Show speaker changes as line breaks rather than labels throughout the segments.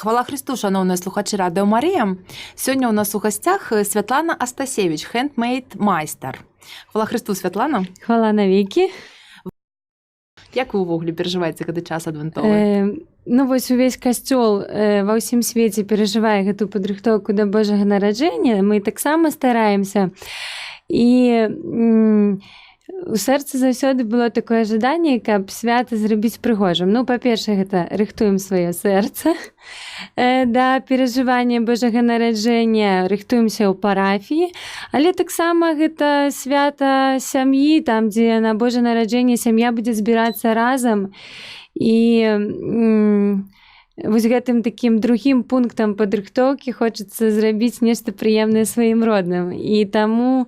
Хвала Хрысту, шаноўныя слухачы Радыё Марыя. Сёння ў нас у гасцях Святлана Астасевіч, хендмейд майстар. Хвала Хрысту, Святлана.
Хвала навекі.
Як вы ўвогуле перажываеце гэты час адвентовы?
Ну вось увесь касцёл ва ўсім свеце перажывае гэту падрыхтоўку да Божага нараджэння. Мы таксама стараемся. І у сэрцы заўсёды было такое жаданне, каб свята зрабіць прыгожым. Ну, па-першае, гэта рыхтуем сваё сэрца да перажывання Божага нараджэння, рыхтуемся ў парафіі, але таксама гэта свята сям'і, там, дзе на Божае нараджэнне сям'я будзе збірацца разам. І вось гэтым такім другім пунктам падрыхтоўкі хочацца зрабіць нешта прыемнае сваім родным. І таму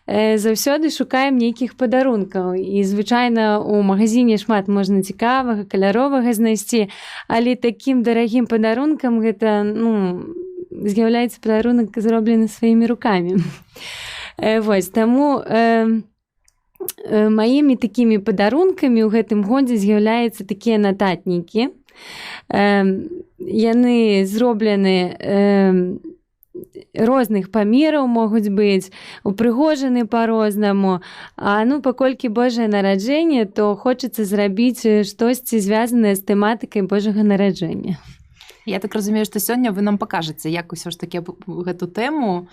заўсёды шукаем нейкіх падарункаў. І звычайна у магазине шмат можна цікавага, каляровага знайсці, але такім дарагім падарункам гэта, ну, з'яўляецца падарунак, зроблены сваімі рукамі. Вось таму маімі такімі падарункамі ў гэтым годзе з'яўляюцца такія нататнікі. Яны зроблены розных памераў, могуць быць упрыгожаны по-рознаму. А ну, паколькі Божае нараджэнне, то хочацца зрабіць штосьці, звязанае з тэматыкай Божага нараджэння.
Я так разумею, што сёння вы нам пакажаце, як усё ж такі гэту тэму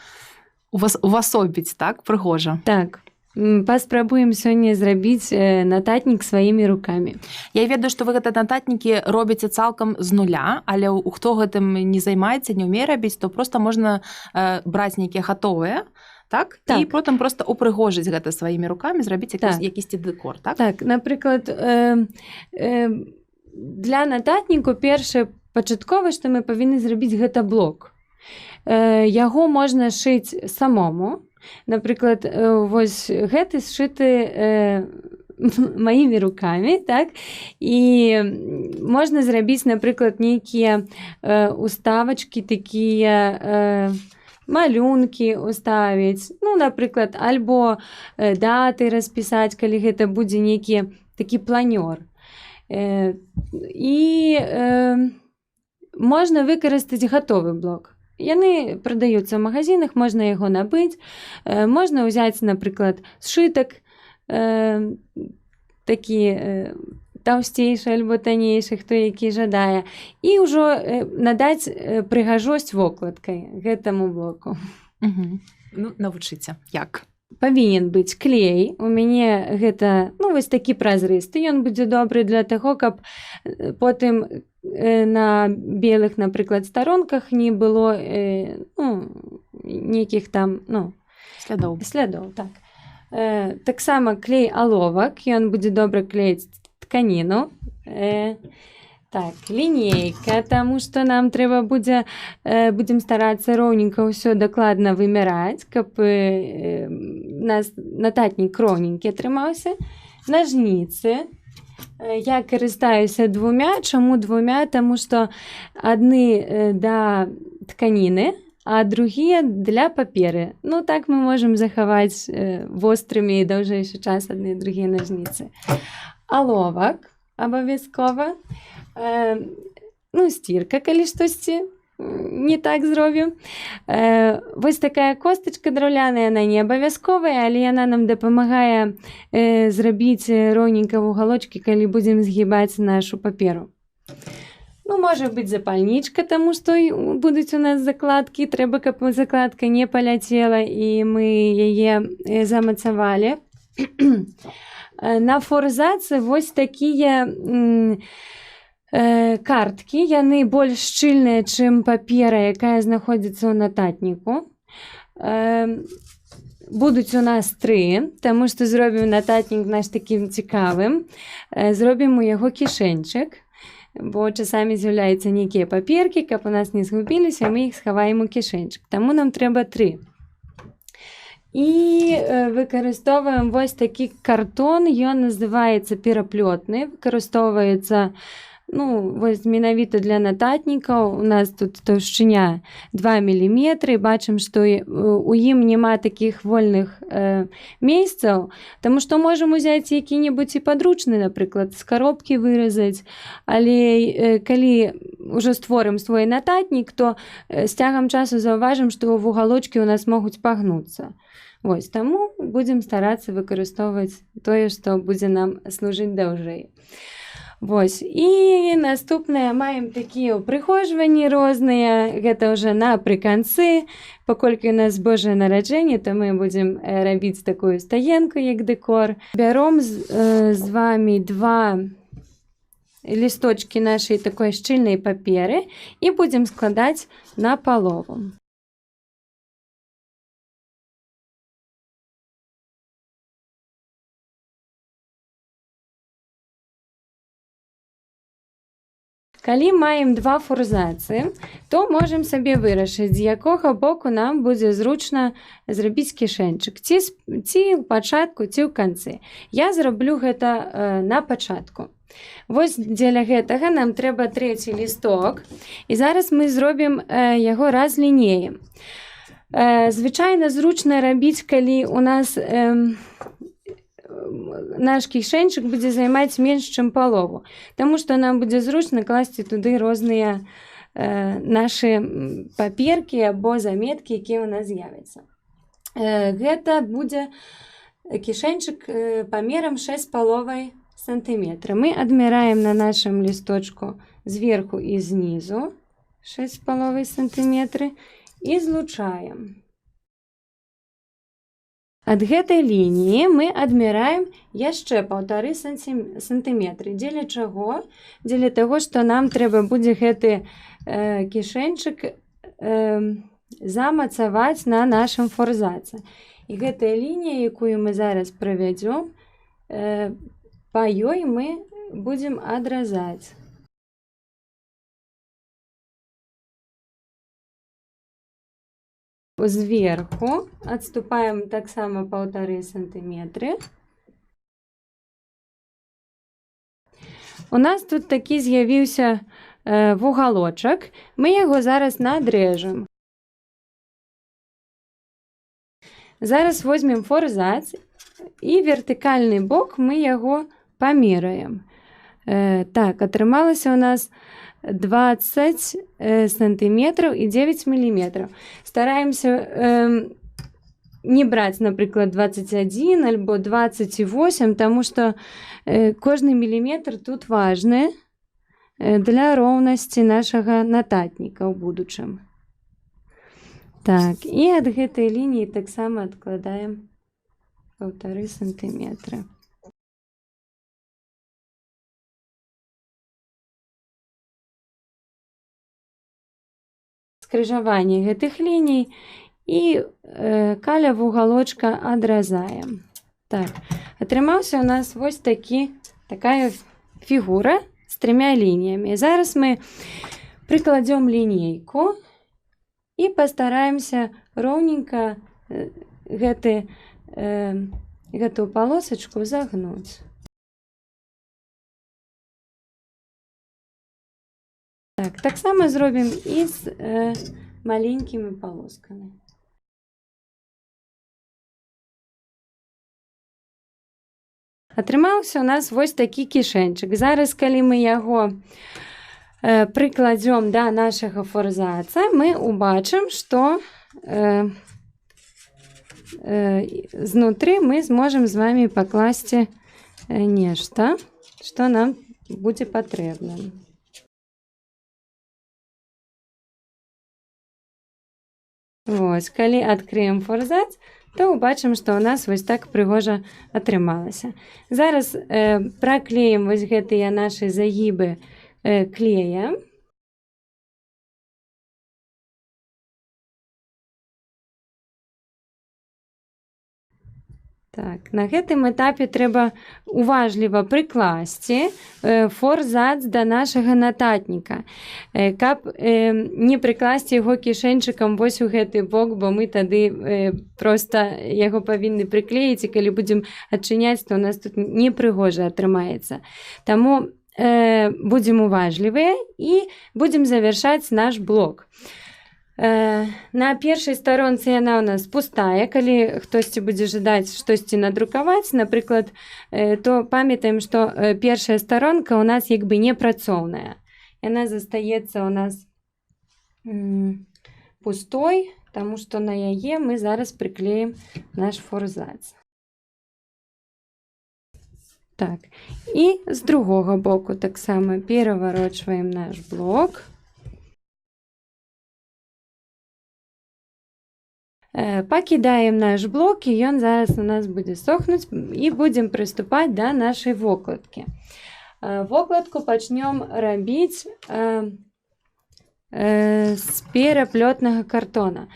у вас увасобіць так прыгожа.
Так. Паспрабуем сёння зрабіць нататнік сваімі рукамі.
Я ведаю, што вы гэта нататнікі робіце цалкам з нуля, але ў хто гэтым не займаецца, не ўмее рабіць, то просто можна браць нейкія гатовыя, так?
Так.
І потым просто упрыгожыць гэта сваімі рукамі, зрабіць якісьці дэкор, так?
Так, напрыклад, для нататніку першае пачаткова, што мы павінны зрабіць, гэта блок. Яго можна шыць самому. Напрыклад, вось гэты сшыты маімі рукамі, так? І можна зрабіць, напрыклад, нейкія уставачкі такія, малюнкі уставіць, ну, напрыклад, альбо даты распісаць, калі гэта будзе нейкі такі планёр. І можна выкарыстаць гатовы блок. Яны прадаюцца ў магазинах, можна яго набыць, можна ўзяць, напрыклад, сшытак такі таўсцейшы альбо таннейшы, хто які жадае, і ўжо надаць прыгажосць вокладкай гэтаму блоку.
Ну, навучыце, як.
Павінен быць клей. У мяне гэта, ну, вось такі празрысты, ён будзе добры для таго, каб потым на белых, напрыклад, старонках не было ну, нейкіх там, ну,
слядоў.
Слядоў, так. Таксама клей аловак, ён будзе добра клеіць тканіну. Так, лінейка, таму што нам трэба будзе, будзем старацца роўненька ўсё дакладна вымяраць, каб нас нататнік роўненькі атрымаўся. Нажніцы. Я карыстаюся двумя. Чаму двумя? Таму што адны да тканіны, а другія для паперы. Ну, так мы можам захаваць вострымі даўжэйшы час адны і другія нажніцы. Аловак абавязкова. Ну, сцірка, калі штосьці не так зробім. Вось такая костачка драўляная, яна не абавязковая, але яна нам дапамагае зрабіць роўненька вугалочкі, калі будзем згібаць нашу паперу. Ну, можа быць, запальнічка, таму што будуць у нас закладкі, трэба, каб закладка не паляцела і мы яе замацавалі. На форзацы вось такія карткі, яны больш шчыльныя, чым папера, якая знаходзіцца ў нататніку. Будуць у нас тры, таму што зробім нататнік наш такім цікавым. Зробім у яго кішэнчык, бо часамі з'яўляюцца нейкія паперкі, каб у нас не згубіліся, мы іх схаваем у кішэнчык. Таму нам трэба тры. І выкарыстоўваем вось такі картон, ён называецца пераплётны, выкарыстоўваецца, Ну, вось менавіта для нататнікаў у нас тут таўшчыня 2 міліметры. Бачым, што у ім няма такіх вольных месцаў, таму што можам узяць які-небудзь і падручны, напрыклад, з каробкі выразаць. Але калі ўжо створым свой нататнік, то з цягам часу заўважым, што вугалочкі ў нас могуць пагнуцца. Вось, таму будзем старацца выкарыстоўваць тое, што будзе нам служыць даўжэй. Вось. І наступнае, маем такія ўпрыгожванні розныя, гэта ўжо напрыканцы. Паколькі у нас Божае нараджэнне, то мы будзем рабіць такую стаенку, як дэкор. Бяром з вамі два лісточкі нашай такой шчыльнай паперы і будзем складаць на палову. Калі маем два форзацы, то можам сабе вырашыць, з якога боку нам будзе зручна зрабіць кішэнчык. Ці ў пачатку, ці ў канцы. Я зраблю гэта на пачатку. Вось дзеля гэтага нам трэба трэці лісток. І зараз мы зробім яго разлінеем. Звычайна зручна рабіць, калі у нас наш кішэнчык будзе займаць менш, чым палову. Таму што нам будзе зручна класці туды розныя нашы паперкі або заметкі, якія ў нас з'явяцца. Гэта будзе кішэнчык памерам шэсць з паловай сантыметра. Мы адміраем на нашым лісточку зверху і знізу шэсць з паловай сантыметры і злучаем. Ад гэтай лініі мы адміраем яшчэ паўтары сантыметры. Дзеля чаго? Дзеля таго, што нам трэба будзе гэты кішэнчык замацаваць на нашым форзаце. І гэтая лінія, якую мы зараз правядзём, па ёй мы будзем адразаць. Зверху адступаем таксама паўтары сантыметры. У нас тут такі з'явіўся вугалочак. Мы яго зараз надрэжам. Зараз возьмем форзац і вертыкальны бок мы яго памераем. Так, атрымалася у нас 20 сантыметраў і 9 міліметраў. Стараемся не браць, напрыклад, 21 альбо 28, таму што кожны міліметр тут важны для роўнасці нашага нататніка ў будучым. Так, і ад гэтай лініі таксама адкладаем паўтары сантыметры. Скрыжаванне гэтых ліній і каля вугалочка адразаем. Так, атрымаўся у нас вось такая фігура з трымя лініямі. Зараз мы прыкладзём лінейку і пастараемся роўненька гэтую палосачку загнуць. Так, таксама зробім і з маленькімі палоскамі. Атрымаўся у нас вось такі кішэнчык. Зараз, калі мы яго прыкладзём да нашага форзаца, мы убачым, што знутры мы зможам з вамі пакласці нешта, што нам будзе патрэбна. Вось, калі адкрыем форзац, то ўбачым, што ў нас вось так прыгожа атрымалася. Зараз праклеім вось гэтыя нашы загібы клеем. Так, на гэтым этапе трэба уважліва прыкласці форзац да нашага нататніка, каб не прыкласці яго кішэнчыкам вось у гэты бок, бо мы тады проста яго павінны прыклеіць, і калі будзем адчыняць, то у нас тут непрыгожа атрымаецца. Таму будзем уважлівыя і будзем завяршаць наш блок. На першай старонцы яна ў нас пустая, калі хтосьці будзе жадаць штосьці надрукаваць, напрыклад, то памятаем, што першая старонка ў нас як бы непрацоўная. Яна застаецца ў нас пустой, таму што на яе мы зараз прыклеім наш форзац. Так, і з другога боку таксама пераварочваем наш блок. Пакідаем наш блок, і ён зараз у нас будзе сохнуць, і будзем прыступаць да нашай вокладкі. Вокладку пачнём рабіць з пераплётнага картона.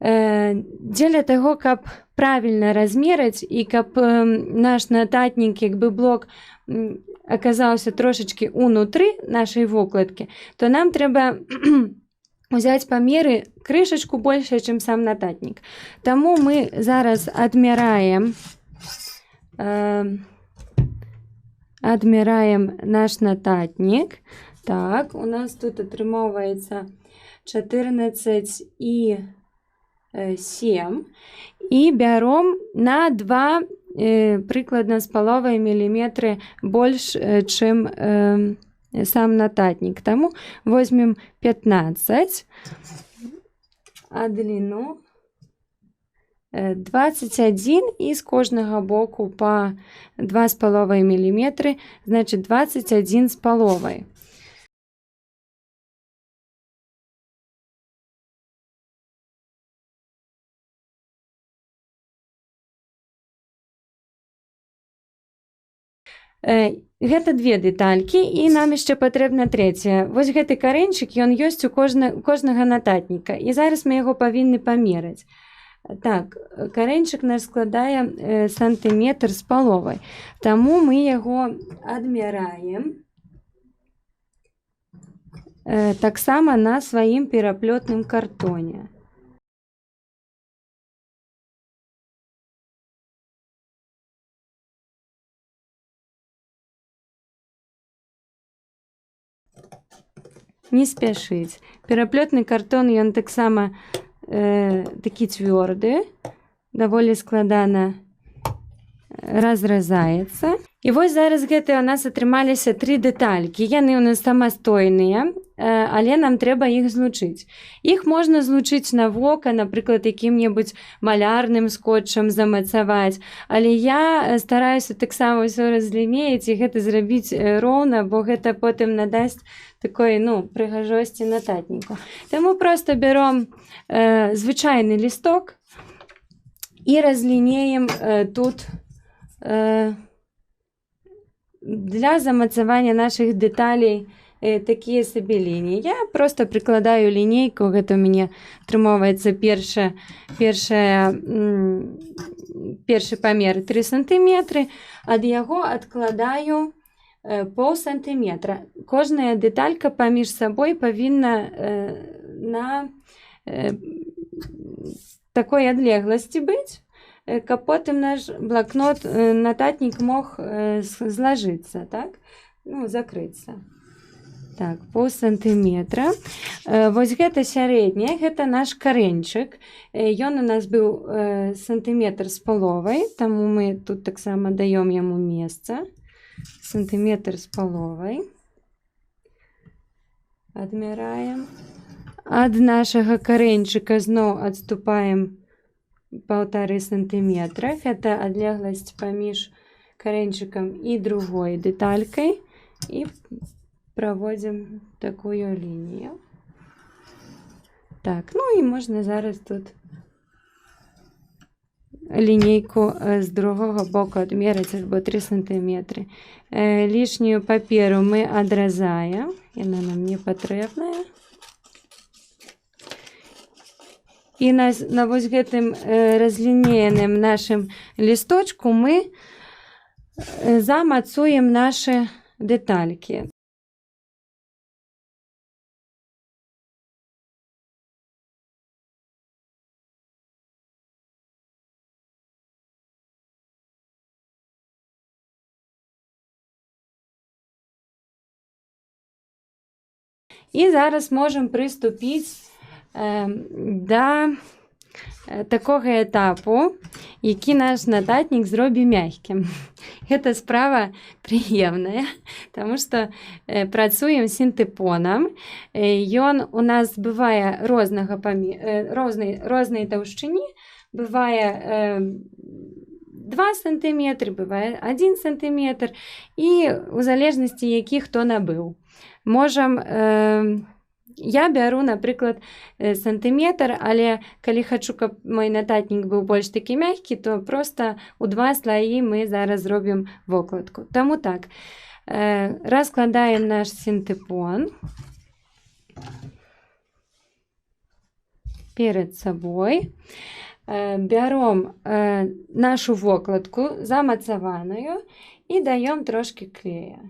Дзеля таго, каб правільна размераць і каб наш нататнік, як бы блок, аказаўся трошачкі унутры нашай вокладкі, то нам трэба узяць памеры крышачку большыя, чым сам нататнік. Таму мы зараз адміраем наш нататнік. Так, у нас тут атрымоўваецца чатырнаццаць і сем. І бяром на 2, прыкладна з паловай міліметры больш, чым сам нататнік. Таму возьмем 15, а длину 21 і з кожнага боку па два з паловай міліметры, значит 21 з паловай. Гэта две дэталькі, і нам яшчэ патрэбна трэцяя. Вось гэты карэнчык, ён ёсць у кожнага нататніка, і зараз мы яго павінны памераць. Так, карэнчык наш складае сантыметр з паловай, таму мы яго адмяраем таксама на сваім пераплётным картоне. Не спяшыць. Пераплётны картон, ён таксама такі цвёрды, даволі складана разразаецца. І вось зараз гэтыя у нас атрымаліся тры дэталькі. Яны ў нас самастойныя, але нам трэба іх злучыць. Іх можна злучыць на вока, напрыклад, якім-небудзь малярным скотчам замацаваць. Але я стараюся таксама ўсё разлінеяць і гэта зрабіць роўна, бо гэта потым надасць такой, прыгажосці нататніку. Таму проста бяром звычайны лісток і разлінеем тут для замацавання нашых дэталей такія сабе лініі. Я проста прыкладаю лінейку, гэта ў мяне атрымоўваецца першы памер 3 сантыметры, ад яго адкладаю пол сантыметра. Кожная дэталька паміж сабой павінна на такой адлегласці быць, каб потым наш блакнот, нататнік мог злажыцца, так? Ну, закрыцца. Так, пол сантыметра. Вось гэта сярэдняя, гэта наш карэнчык. Ён у нас быў сантыметр з паловай, таму мы тут таксама даём яму месца. Сантыметр з паловай. Адмяраем. Ад нашага карэнчыка зноў адступаем паўтары сантыметра. Гэта адлегласць паміж карэнчыкам і другой дэталькай. І праводзім такую лінію. Так, і можна зараз тут лінейку з другога боку адмераць альбо 3 сантыметры. Лішнюю паперу мы адразаем, яна нам не патрэбная. І на вось гэтым разлінеяным нашым лісточку мы замацуем нашы дэталькі. І зараз можам прыступіць да такога этапу, які наш нататнік зробіць мягкім. Гэта справа прыемная, таму што працуем з сінтэпонам. Ён у нас бывае рознай таўшчыні, бывае 2 сантыметры, бывае 1 сантыметр, і у залежнасці, які хто набыў. Можам, я бяру, напрыклад, сантыметр, але калі хачу, каб мой нататнік быў больш такі мягкі, то проста ў 2 слаі мы зараз зробім вокладку. Таму так, раскладаем наш сінтэпон перад сабой. Бяром нашу вокладку замацаваную і даём трошкі клея.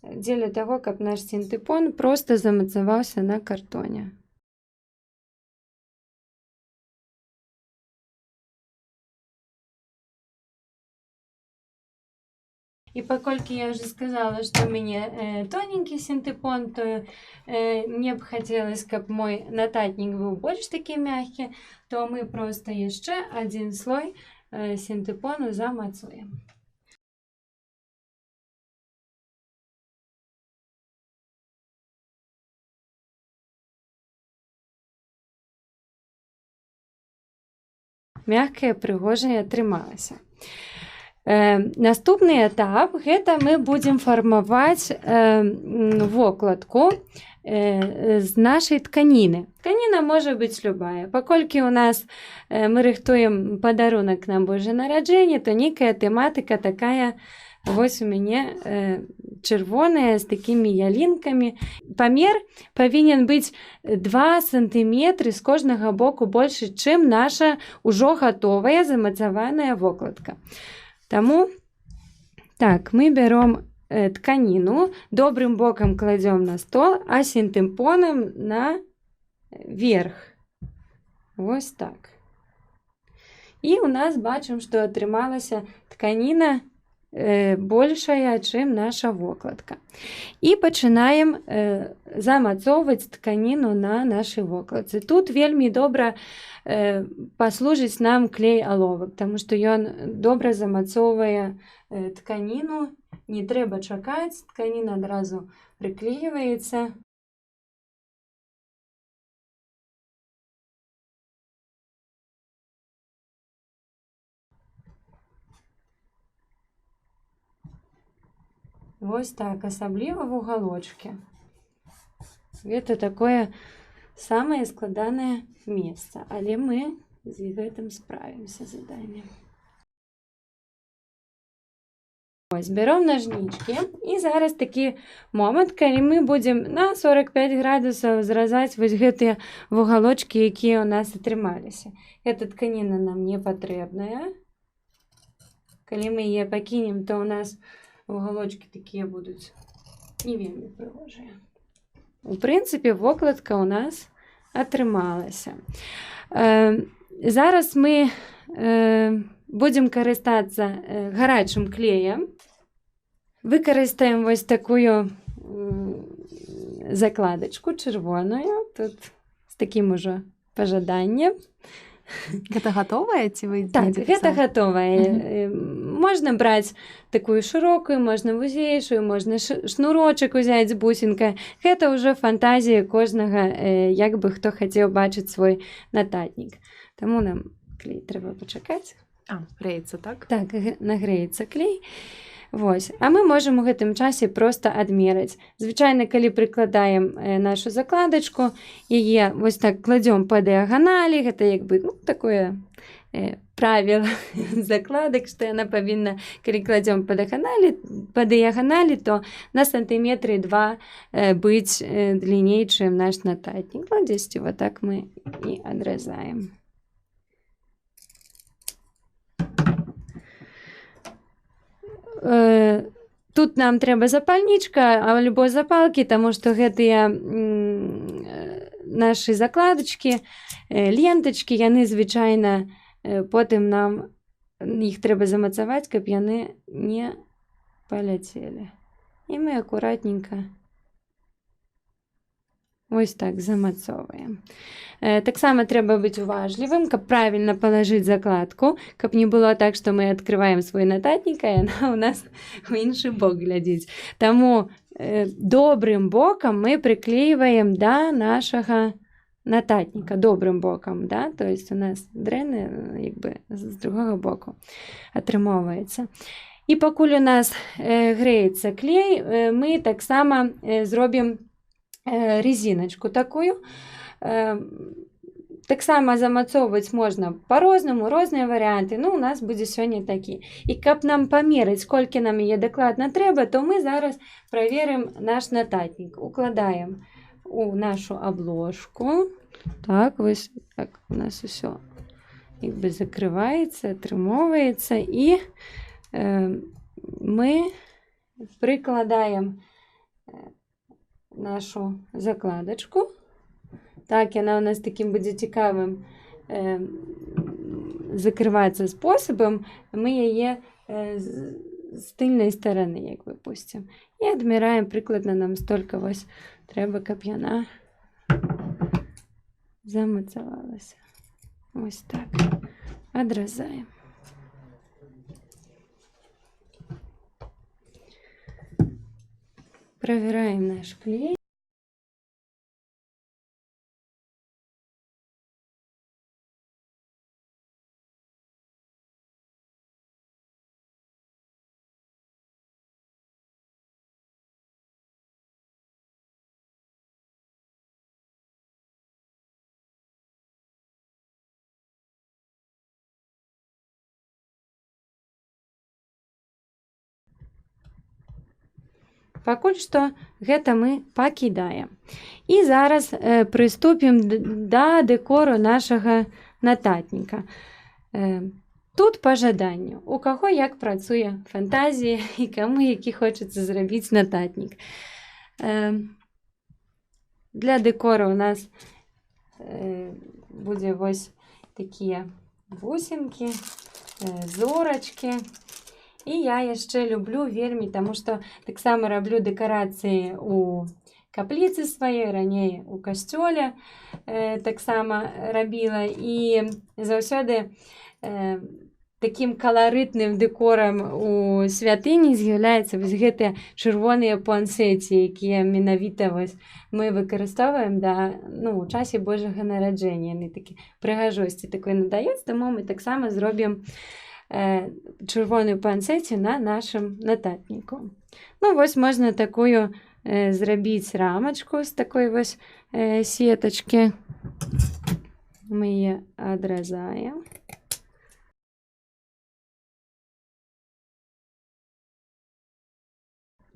Дзеля таго, каб наш сінтэпон проста замацаваўся на картоне. І паколькі я ўжо сказала, што ў мяне тоненькі сінтэпон, то мне б хацелася, каб мой нататнік быў больш такі мягкі, то мы проста яшчэ адзін слой сінтэпону замацуем. Мягкая, прыгожая атрымалася. Наступны этап гэта мы будзем фармаваць вокладку з нашай тканіны. Тканіна можа быць любая. Паколькі у нас мы рыхтуем падарунак на Божае нараджэнне, то нейкая тэматыка такая вось у мяне чырвоная з такімі ялінкамі. Памер павінен быць 2 сантыметры з кожнага боку больш, чым наша ўжо гатовая замацаваная вокладка. Таму так, мы бяром тканіну, добрым бокам кладзём на стол, а сінтэпонам наверх. Вось так. І у нас бачым, што атрымалася тканіна большая, чым наша вокладка. І пачынаем замацоўваць тканіну на нашай вокладцы. Тут вельмі добра паслужыць нам клей аловак, таму што ён добра замацоўвае тканіну, не трэба чакаць, тканіна адразу прыклеіваецца. Вось так, асабліва вугалочкі. Гэта такое самае складанае месца, але мы з гэтым справімся заданнем. Вось, бяром нажнічкі, і зараз такі момант, калі мы будзем на 45 градусаў зразаць вось гэтыя вугалочкі, якія ў нас атрымаліся. Эта тканіна нам не патрэбная. Калі мы яе пакінем, то ў нас вугалочкі такія будуць не вельмі прыгожыя. У прынцыпе, вокладка ў нас атрымалася. Зараз мы будзем карыстацца гарачым клеем. Выкарыстаем вось такую закладачку чырвоную, тут з такім ужо пажаданнем.
Гэта гатовая ці вы
Так,
недзе
гэта
пісалі?
гатовая. Можна браць такую шырокую, можна вузейшую, можна шнурочак узяць з бусінкай. Гэта ўжо фантазія кожнага, як бы хто хацеў бачыць свой нататнік. Таму нам клей трэба пачакаць.
А, грэецца, так?
Так, нагрэецца клей. Вось. А мы можам у гэтым часе проста адмераць. Звычайна, калі прыкладаем нашу закладачку, яе вось так кладзём па дыяганалі, гэта як бы, ну, такое правіла закладак, што яна павінна, калі кладзём па дыяганалі, то на сантыметры 2 быць длинней, чым наш нататнік. Ну, дзесьці вот так мы і адразаем. Тут нам трэба запальнічка альбо запалкі, таму што гэтыя нашы закладачкі, лентачкі, яны звычайна потым нам іх трэба замацаваць, каб яны не паляцелі. І мы акуратненька Вось так замацоўваем. Таксама трэба быць уважлівым, каб правільна палажыць закладку, каб не было так, што мы адкрываем свой нататнік, а яна ў нас у іншы бок глядзіць. Таму добрым бокам мы прыклейваем да нашага нататніка, добрым бокам, да? То есть у нас дрэнны, як бы, з другога боку атрымоўваецца. І пакуль у нас грэецца клей, мы таксама зробім резиночку такую. Таксама замацоўваць можна па-рознаму, розныя варыянты. Ну, у нас будзе сёння такі. І каб нам памераць, колькі нам яе дакладна трэба, то мы зараз праверым наш нататнік. Укладаем у нашу абложку. Так, вось так у нас усё як бы закрываецца, атрымоўваецца. І мы прыкладаем нашу закладочку. Так, яна у нас таким будзе цікавым закрывацца спосабам. Мы яе з тыльнай стараны як бы пусцім. І адміраем прыкладна нам столькі вось трэба, каб яна замацавалася. Ось так. Адразаем. Правяраем наш клей. Пакуль што гэта мы пакідаем. І зараз прыступім да дэкору нашага нататніка. Тут па жаданню, у каго як працуе фантазія і каму які хочацца зрабіць нататнік. Для дэкору у нас будзе вось такія бусінкі, зорачкі. І я яшчэ люблю вельмі, таму што таксама раблю дэкарацыі у капліцы сваёй, раней у касцёле таксама рабіла. І заўсёды такім каларытным дэкорам у святыні з'яўляюцца вось гэтыя чырвоныя пуансеці, якія менавіта вось мы выкарыстоўваем, да, ну, у часе Божага нараджэння. Яны такі прыгажосці такой надаюць, таму мы таксама зробім чырвоную пуансецію на нашым нататніку. Ну, вось можна такую зрабіць рамачку з такой вось сетачкі. Мы яе адразаем.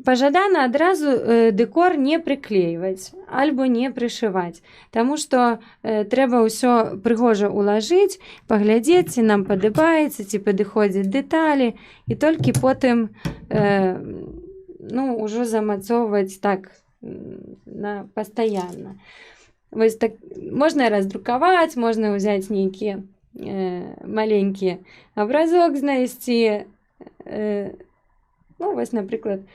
Пажадана адразу дэкор не прыклейваць альбо не прышываць, таму што трэба ўсё прыгожа ўлажыць, паглядзець, ці нам падабаецца, ці падыходзяць дэталі, і толькі потым ўжо замацоўваць так на пастаянна. Вось так можна раздрукаваць, можна ўзяць нейкі маленькі абразок знайсці. Ну, вось, напрыклад,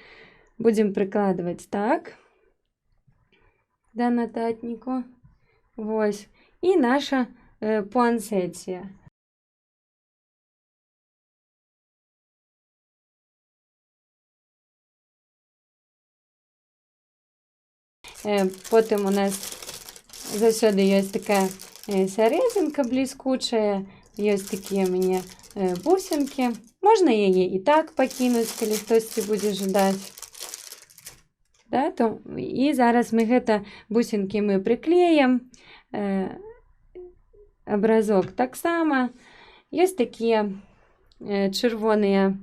будзем прыкладваць так да нататніку. Вось. І наша пуансеція. Потым у нас заўсёды ёсць такая сярэдзінка бліскучая, ёсць такія ў мяне бусінкі. Можна яе і так пакінуць, калі хтосьці будзе жадаць. Да, то, і зараз мы гэта бусінкі мы прыклеем, абразок таксама. Ёсць такія чырвоныя,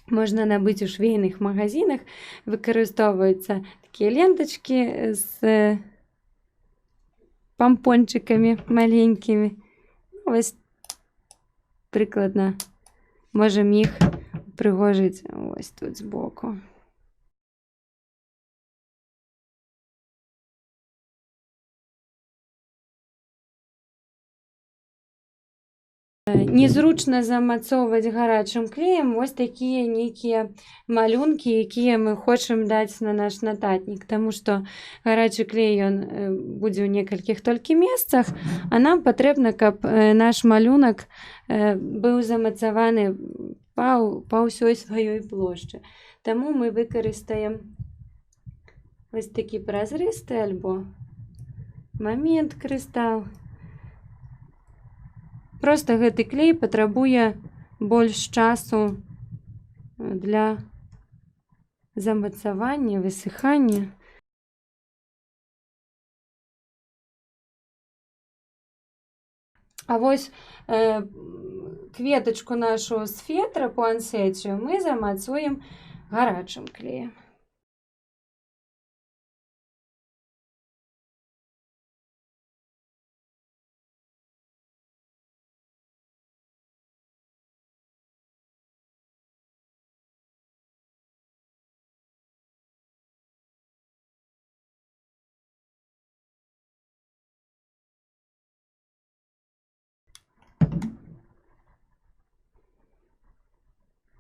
можна набыць у швейных магазинах, выкарыстоўваюцца такія лентачкі з пампончыкамі маленькімі. Ну, вось прыкладна можам іх упрыгожыць вось тут збоку. Незручна замацоўваць гарачым клеем вось такія нейкія малюнкі, якія мы хочам даць на наш нататнік, таму што гарачы клей ён будзе ў некалькіх толькі месцах, а нам патрэбна, каб наш малюнак быў замацаваны па ўсёй сваёй плошчы. Таму мы выкарыстаем вось такі празрысты альбо момент крыстал. Проста гэты клей патрабуе больш часу для замацавання, высыхання. А вось кветачку нашу з фетра пуансетію мы замацуем гарачым клеем.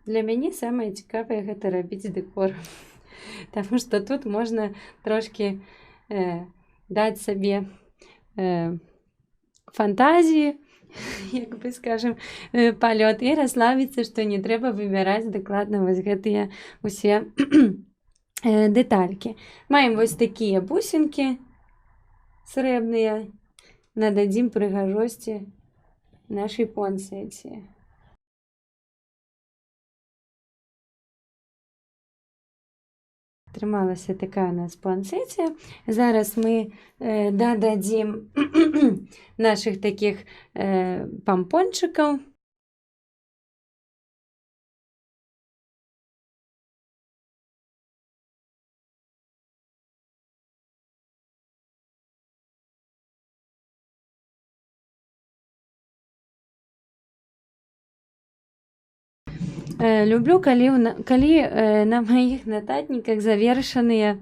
Для мяне самае цікавае гэта рабіць дэкор, таму што тут можна трошкі даць сабе фантазіі, як бы скажем, палёт і расслабіцца, што не трэба выбіраць дакладна вось гэтыя усе дэталькі. Маем вось такія бусінкі срэбныя, нададзім прыгажосці нашай пуансетіі. Атрымалася такая у нас пуансетія. Зараз мы дададзім нашых такіх пампончыкаў. Люблю, калі на маіх нататніках завершаныя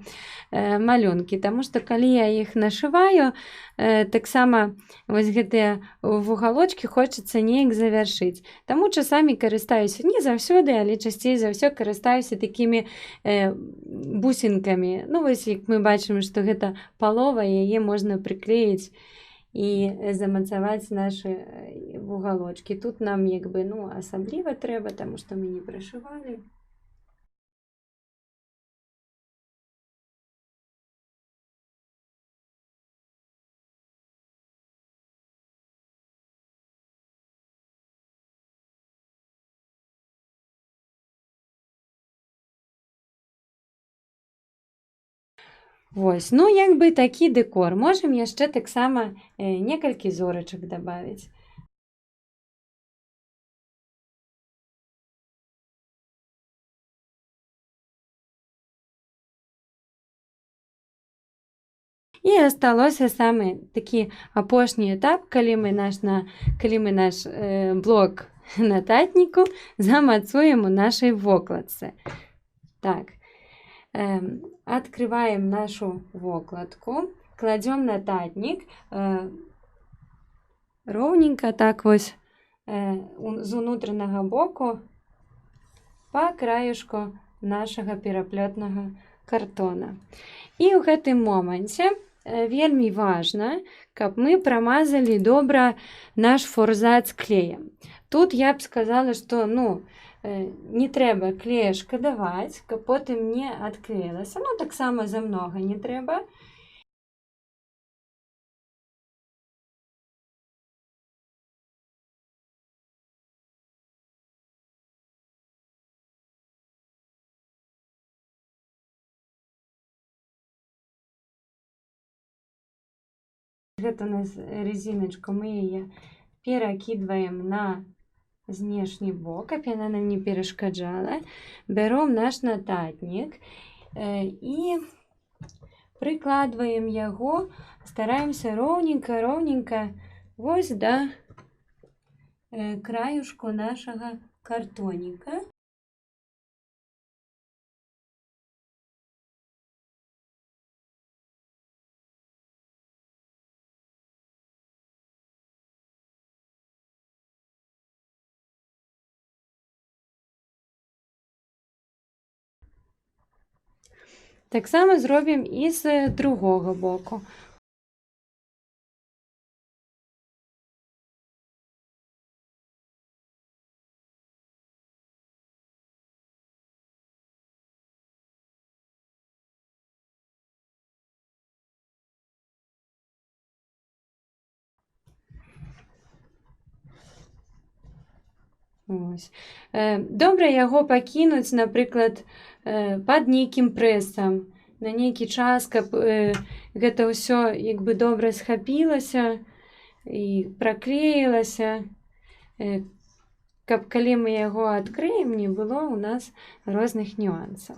малюнкі, таму што калі я іх нашываю, таксама вось гэтыя вугалочкі хочацца неяк завяршыць. Таму часамі карыстаюся, не заўсёды, але часцей за ўсё карыстаюся такімі бусінкамі. Ну вось як мы бачым, што гэта палова, яе можна прыклеіць і замацаваць нашы вугалочкі. Тут нам як бы, ну, асабліва трэба, таму што мы не прышывалі. Вось, ну, як бы такі дэкор. Можам яшчэ таксама некалькі зорачак дабавіць. І асталося самы такі апошні этап, калі мы наш блок нататніку замацуем у нашай вокладцы. Так. Открываем нашу вокладку, кладем нататнік, роўненька так вось, з унутранага боку па краюшку нашага пераплётнага картона. І ў гэтым моманце вельмі важна, каб мы прамазалі добра наш форзац клеем. Тут я б сказала, што, ну, не трэба клея шкадаваць, каб потым не адклеілася. Ну, таксама за многа не трэба. Гэта у нас резиночку, мы яе перакідваем на знешні бок, каб яна нам не перашкаджала. Бяром наш нататнік і прыкладваем яго, стараемся роўненька, роўненька вось да краюшку нашага картоніка. Таксама зробім і з другога боку. Ось. Добра яго пакінуць, напрыклад, пад нейкім прэсам на нейкі час, каб гэта ўсё як бы добра схапілася і праклеілася, каб калі мы яго адкрыем, не было ў нас розных нюансаў.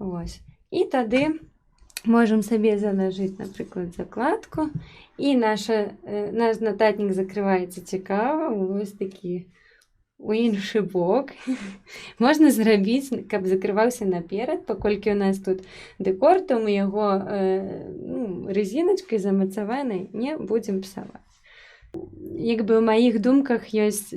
Ось. І тады можам сабе залажыць, напрыклад, закладку, і наш нататнік закрываецца цікава, вось такі у іншы бок. Можна зрабіць, каб закрываўся наперад, паколькі ў нас тут дэкор, то мы яго ну, резіначкай замацаванай не будзем псаваць. Як бы ў маіх думках ёсць